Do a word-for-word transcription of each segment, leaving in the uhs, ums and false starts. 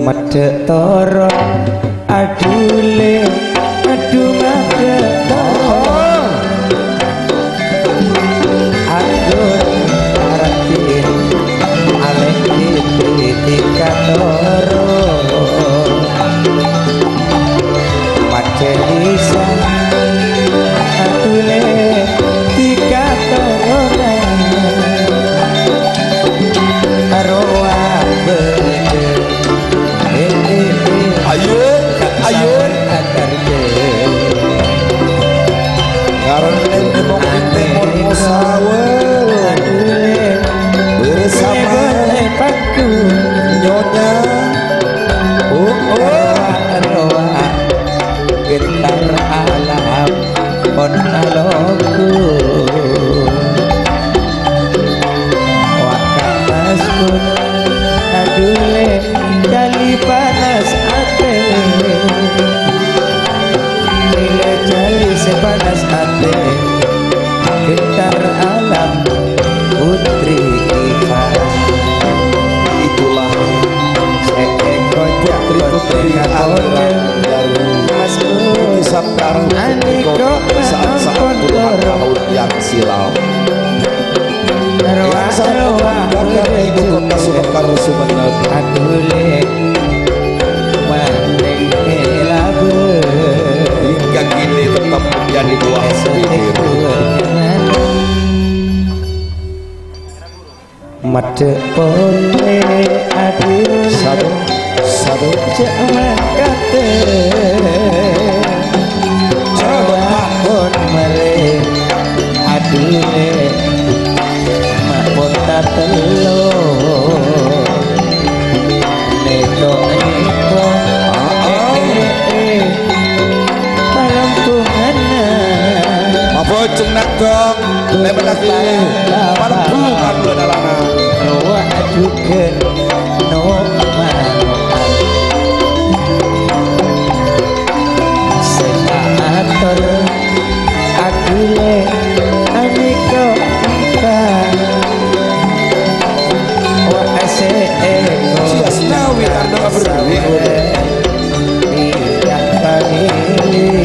Maddhâ' toro', adhu lè, adhu maddhâ' toro'. Anggur artèn alè' dhika toro'. Maddhâ' lisan, adhu lè, dhika toronan. Arowa bâdâ Ayo, ayo. Ngarep neng mongkon mongkon sawa. Bersama Nyonya. Oh, oh. Gentar alam. Pon aloku. Wa' kamasku, adhu lè, jhâli panas atè. Bilâ jhâli sè panas atè, gentar alam putri Ivan. Itulah sè èkocap putri-putri aliran dari Putri Sabdar Aniko saat-saat puluhan tahun yang silam. Yang sangat membanggakan ibu kota Sumekaru, Sumenep. Hingga kini tetap menjadi buah bibir. Maddhâ' polè, adhu. Satu, satu. Jhâ' mangkatè. Coba. Pon marè, adhu lè. Ma' pon tatello. Nèko, nèko. Ah, ah. Eh, eh, eh. Palambunganna. Mabojeng nagong. Lèbât lagi. Palebbu kandhuwânna lana. Rowa jhughân no-mano'an. Sè ator adhu lè anèko engka. Wa sè èko. Sia sinawi karna kaberri. Tidak pamili.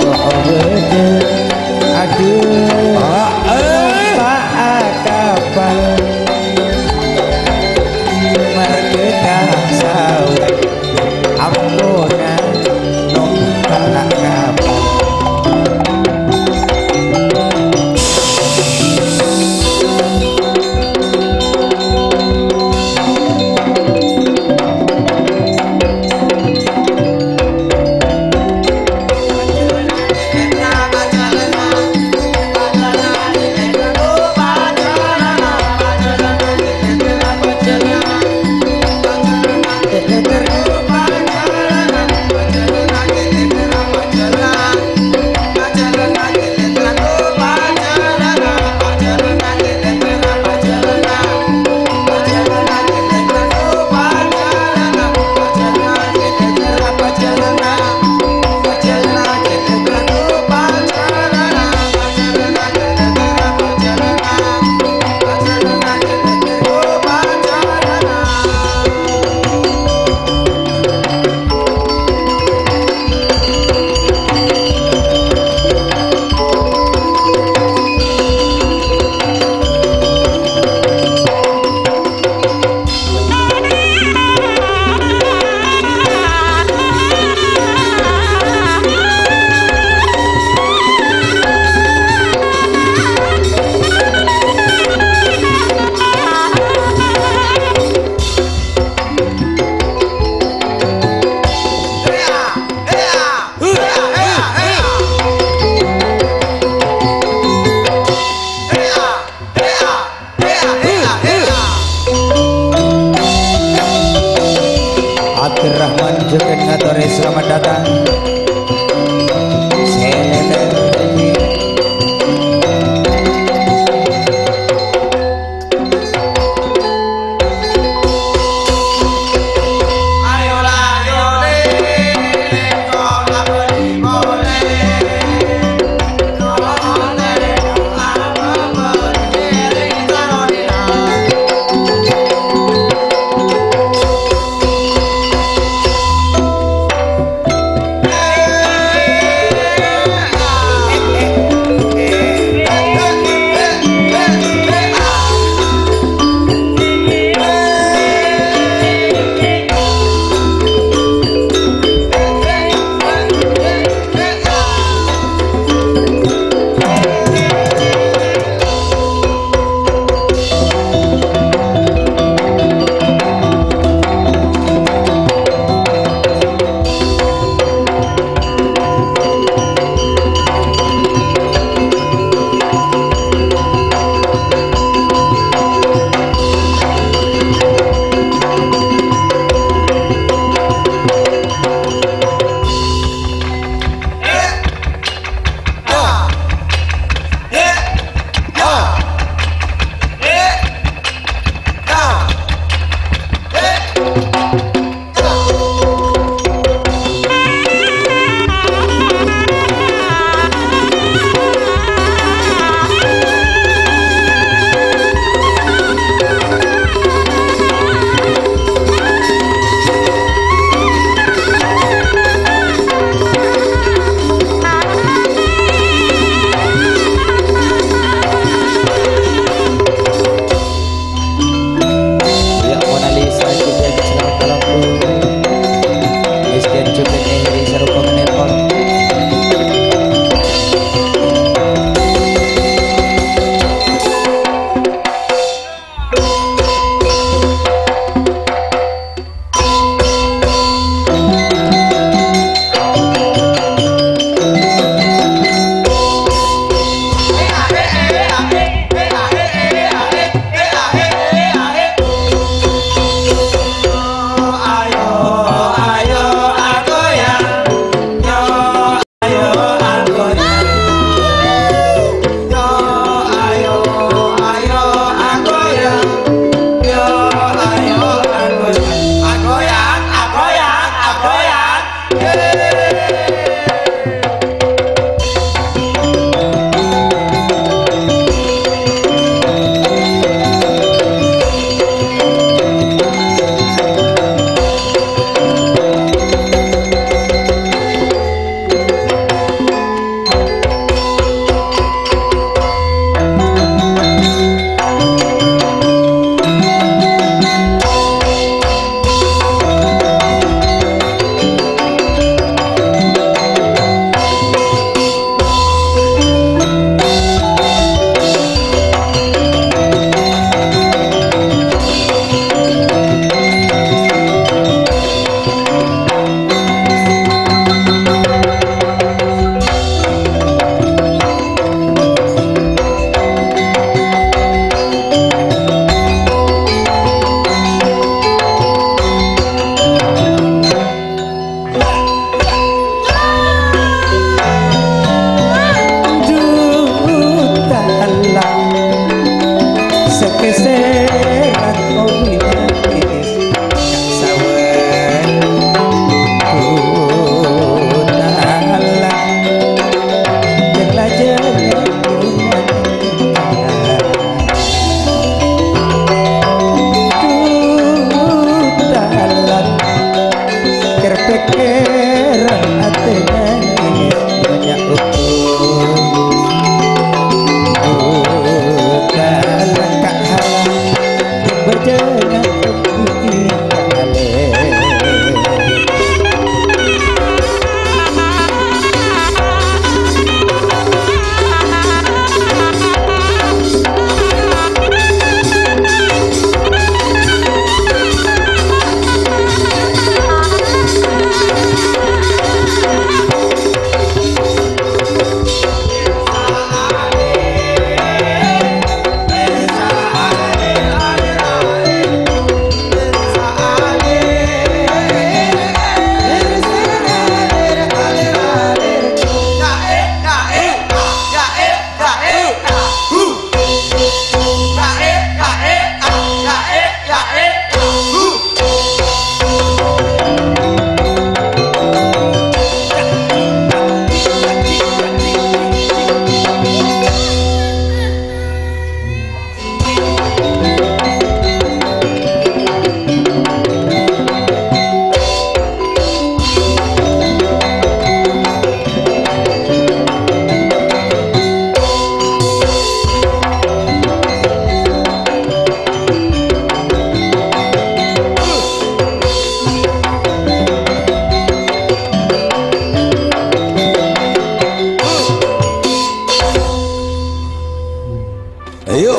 Kok bâdâ, adhu, ah, eh, numpa' kapal. Marghâ ka saos, ampona numpa' kapal. Abdurrahman Jurgen ngatorè selamat datang. Selamat datang.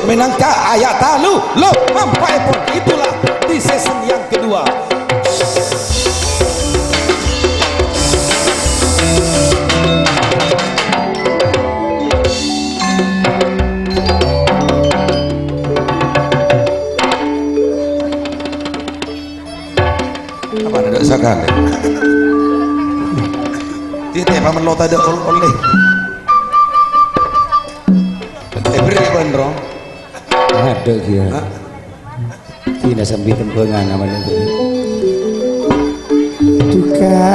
Mènangka ayat talu, lo, mampaèpon. Itulah di season yang kedua. Apa ada sakalè? Titè pamen lo tadâ' kol-, ollè. Èberri' bân ro. Ada dia. Hah? Dina sambi tembhângan namanya itu. Duka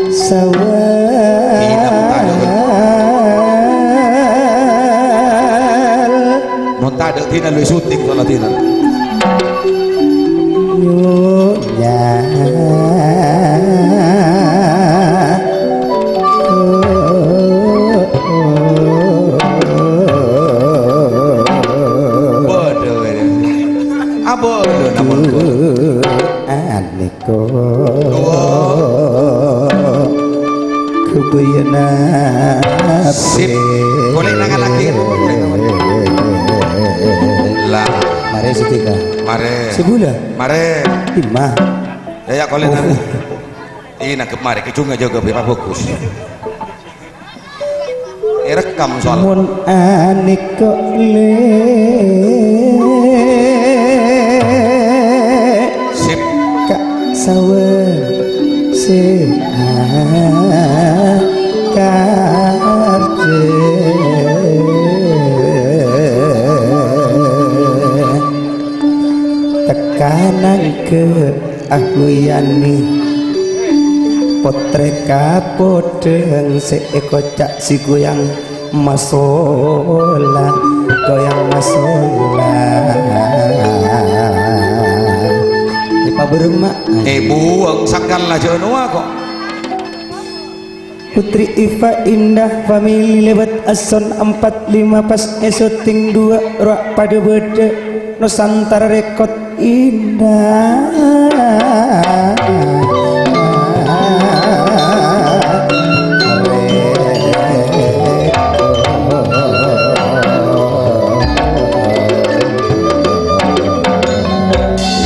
sawal. Dina mau tadâ'. Mon tadâ' dina luwih syuting soalnya dina. Nyonya. Padâ wae. Apa lho, namun, Bu? Anèko. Dua. Kebayana. Sip. Boleh nangan lagi. Lah. Mare sedika. Mare. Sebula. Mare. Ima. Ya, ya, boleh nangan. Ina kemari, kecunga jaga, Pak Bagus. Èrekam soal. Mon anèko lè. Sip. Ka' sawal sè akarjâ. Teka nangghâ Ahuyani, potrè kapodhâng sè èkoca' si goyang masola, goyang masola. Èpabârâmma. Èbuwâng sakal aja nowa kok. Putri Iva Indah Family lèbât Ason empat lima pas èsyuting dua rowa padâ bâdâ Nusantara Record Indah.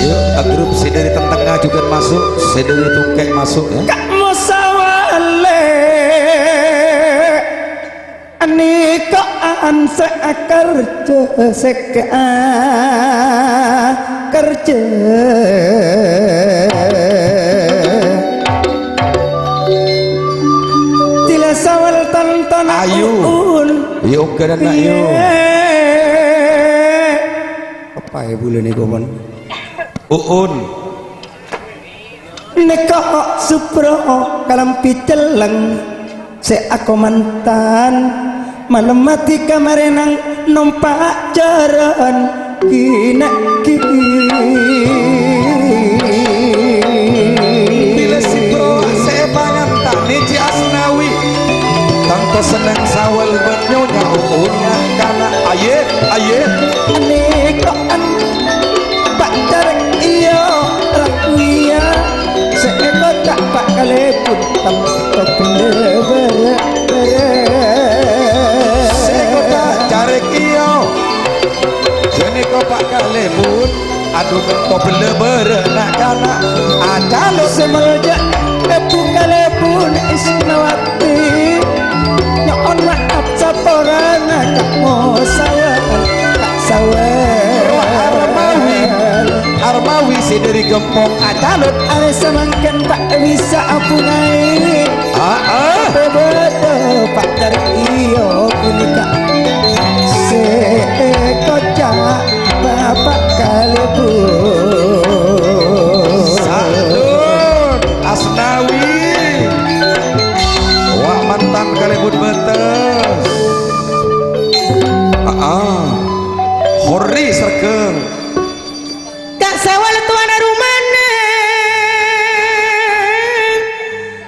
Yuk, grup sè dâri tengah juga masuk, sè dâri tungkè' masuk ya. Ka' Mosawale, anèko an sè akarjâ, sè akarjâ. Dila sawal tonton Ayu. Uun. Yo, keren, Ayu. Iya. Apa ya bulan ini, Bon? Uun. Nèko supro kalambhi celleng sè akomantan, malem matè kamarènang nompa' jhârân ghi-naghi. Bilâ sèngko' sè èpangantanè Ji Asnawi, tanto senneng sawal bân Nyonya Uun kana' ayè, ayè. Nèko an Pak Carèk, iyâ, rakuya, sè èkoca' Pak Kalèbun, tanto bellâ bârâ'-bârâ'. Sè èkoca' Carèk, iyâ. Ghânèka Pak Kalèbun, adu, tanto bellâ bârâ' na'-kana'. Acalon. Sè molja Èbhu Kalèbun Isnawati. Nyo'on ma'ap saporana Ka' Mosawal, Ka' Sawal. Rowa Armawi, Armawi sè dâri Gempong acalon. Arè samangkèn ta' bisa apungaè. Ah, ah. Tapè bâdâ pacar iyâ ghânèka sè èkoca' Bapak Kalèbun. Saklèbun Asnawi. Wa' mantan Kalèbun Bâtes. Aa. Horri Srègâng. Ka' Sawal towana romana.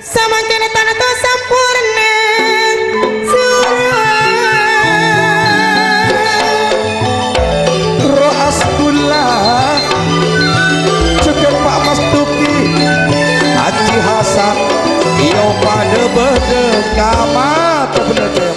Samangkèn tanto samporna. Surah. Ro'as kula. Jhughân Pak Mastuki. Haji Hasan. Iyâ padâ bâdâ kama to bendher.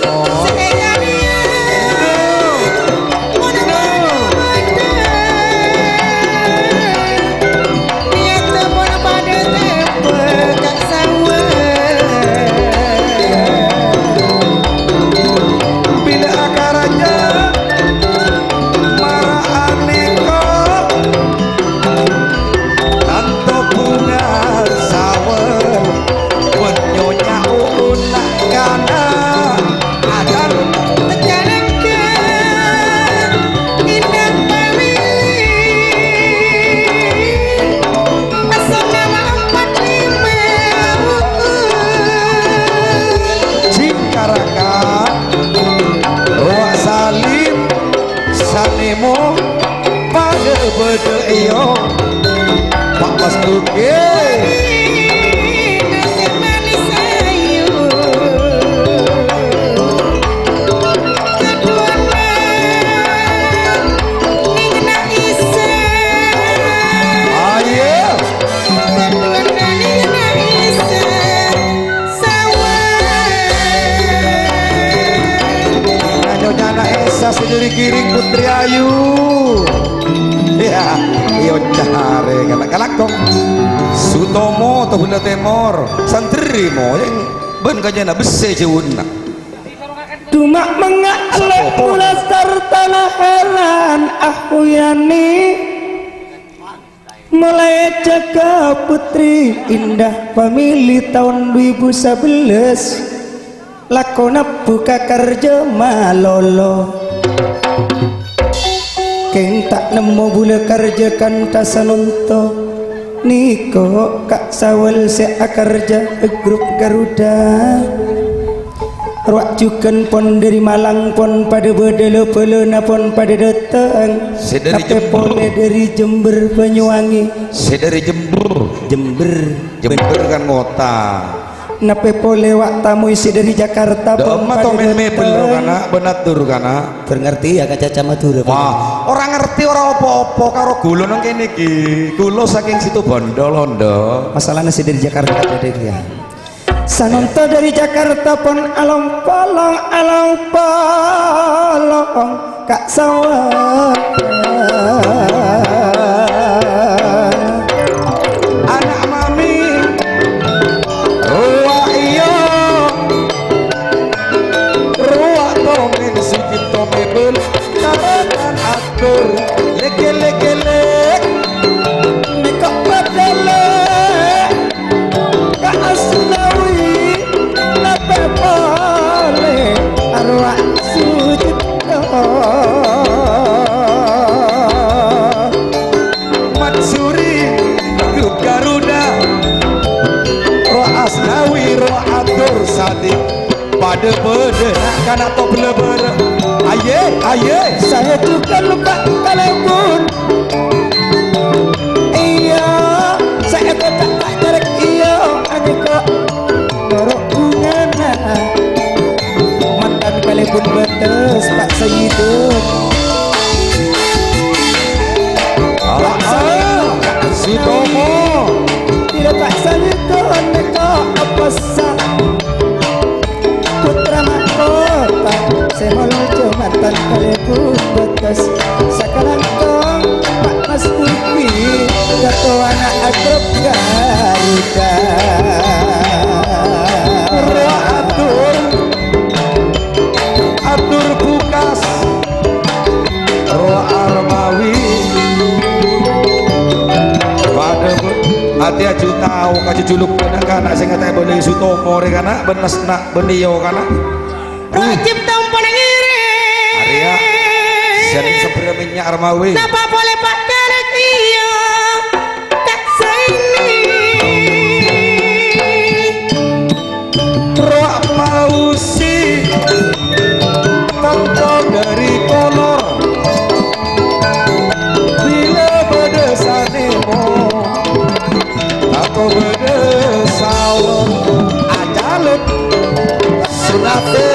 Nemo padhâ-bâdhâ, iyâ, Pak Mas Duki. Ayo. Nyonya anak Esa sè dâri Giring, Putri Ayu. Iyâ, iyâ, carè kana' kalakong. Sutomo, Tohula Tèmor, Sandri mo, yang bân kajana bessè jâuna. Duma' mengnga' Sapopo. Lè' mula sartana heran ahuyani. Molaè jâgâ Putri Indah Family taon du èbu sabellâs, lako nebbhu ka karjâ malolo. Kèng ta' nemmo bulâ karjâ kantha sanonto, nèko Ka' Sawal sè akarjâ è grup Garuda. Rowa jhughân pon dâri Malang, pon padhâ bâdâ la-bhâlâna, pon padhâ dâteng. Sè dâri Nape Jember. Polè dâri Jember, Banyuwangi. Sè dâri Jember. Jember. Jember kan kota. Nape polè wa' tamoy sè dâri Jakarta, pon Dâ'emma padhâ to men mebel lo dâteng. Kana', bân atur kana'. Bâr ngartè ya ka caca Madhurâ, Pak. Wah, ora ngartè ora apa-apa karo ghulâ nang kene iki. Ghulâ saking Situbondo, Londo. Masalahnya sè dâri Jakarta tadi ya. Sanonto dâri Jakarta pon along-polong, along-polong ka' Sawal. Ana' mami, rowa iyâ, rowa tomen sè cèpta mebel, tarètan atur, lek-lek-lek, nèko padâ lè'. Ka' Asnawi, nape polè arowa sujud. Matsuri, grup Garuda, rowa Asnawi, rowa Atur Sadi. Padâ-padâ na'-kana' to bâlâ-bâlâ. Aye, aye. Saya juga lupa kalèbun. Iyâ, sè èkoca' ta' carèk iyâ, anèko noro' bungana. Mantan kalèbun bâtes, Pak Sayyidun. Ah, ah, si Tomo. Tidak Pak Sayyidun, anèko apa sa-, Putra mahkota, sè molja mantan kalèbun bâtes. Sakalangkong Pak Mas Duki, katowana grup Garuda. Rowa atur, atur bukas. Rowa Armawi. Padâ, Bu. Ati aju tao ka jejuluk na'-kana' sè ngatè bâli Sutomo rè kana', bân Asna, bân iyâ kana'. Rowa cipta ompana ngèrèng. Arèya. Sènèng sebbherrâ mènnya' Armawi. Napa polè padâ rè iyâ? Rowa Fauzi, tanto dâri Kolor, bilâ bâdâ sanèmo, tanto bâdâ saos, acalut, sunatè.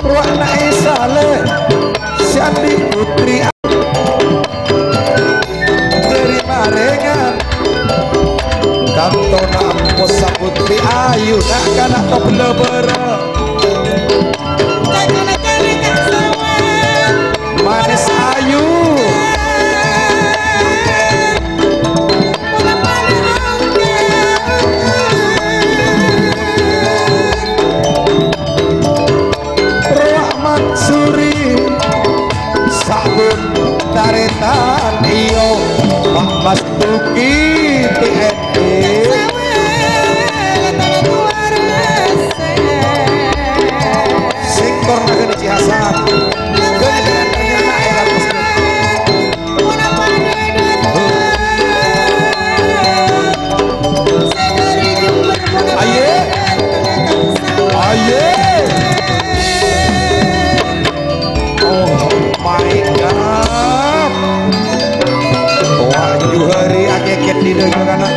Rowa ana'è Saleh, sè andi' putri dâri Marengan. Kantona empo saputri ayu, na'-kana' to bâlâ-bârâ. Manis ayu. Rowa Mansuri, sabun tarètan iyo, Pak Mas Duki T N I. Sèngkor nagana Cihasan. Gana-gana ternyata erat. Jhâjhâ kana'.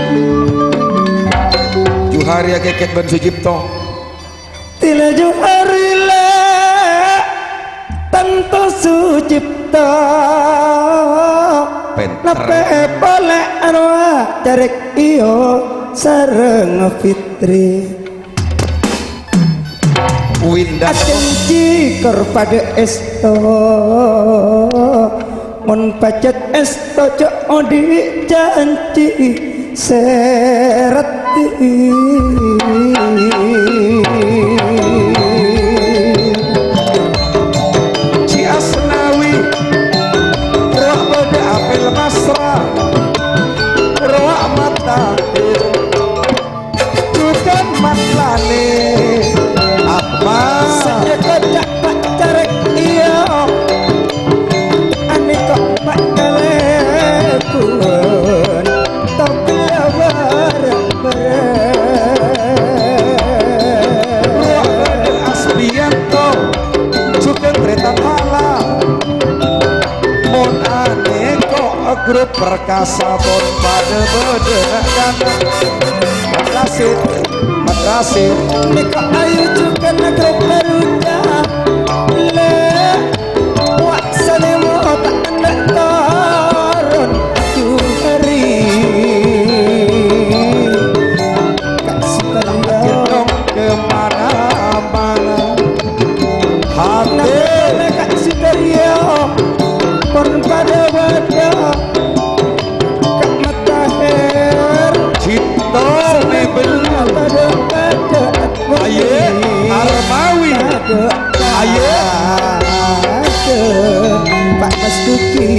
Johari akèkèt bân Sucipto. Tila Johari la tanto Sucipto. Pènter. Napè polè arowa Carèk Iyo sareng Fitri. Winda. Ajhânjhi kor padâ èsto. Mon pajhât èsto jhâ' odi' jhânjhi sè raddhi. Ci Asnawi, rowa bâdâ apel masra, rowa mata. Jhughân matlanè Ahmad. Sè èkoca'na Carèk Iyo. Anèko ma' kalèbun tobâ bârâ-bârâ. Rowa bâdâ Asbiyanto, jhughân Tretan Hala. Mon anèko grup Perkasa pon padâ bâdâ kana'. Madrasah, madrasah. Nèko ayu jhughân grup Garuda. Lè, wa' sanèmo ta' endâ' toron Johari. Ka' Sutaryo. Gendong ke mana-mana. Hati. Nang ka' Sutaryo pon padâ bâdâ. Ka' Mataher. Cinta mebel. Padâ bâdâ. Aye, Armawi. Padâ. Aye. Padâ. Pak Mas Duki.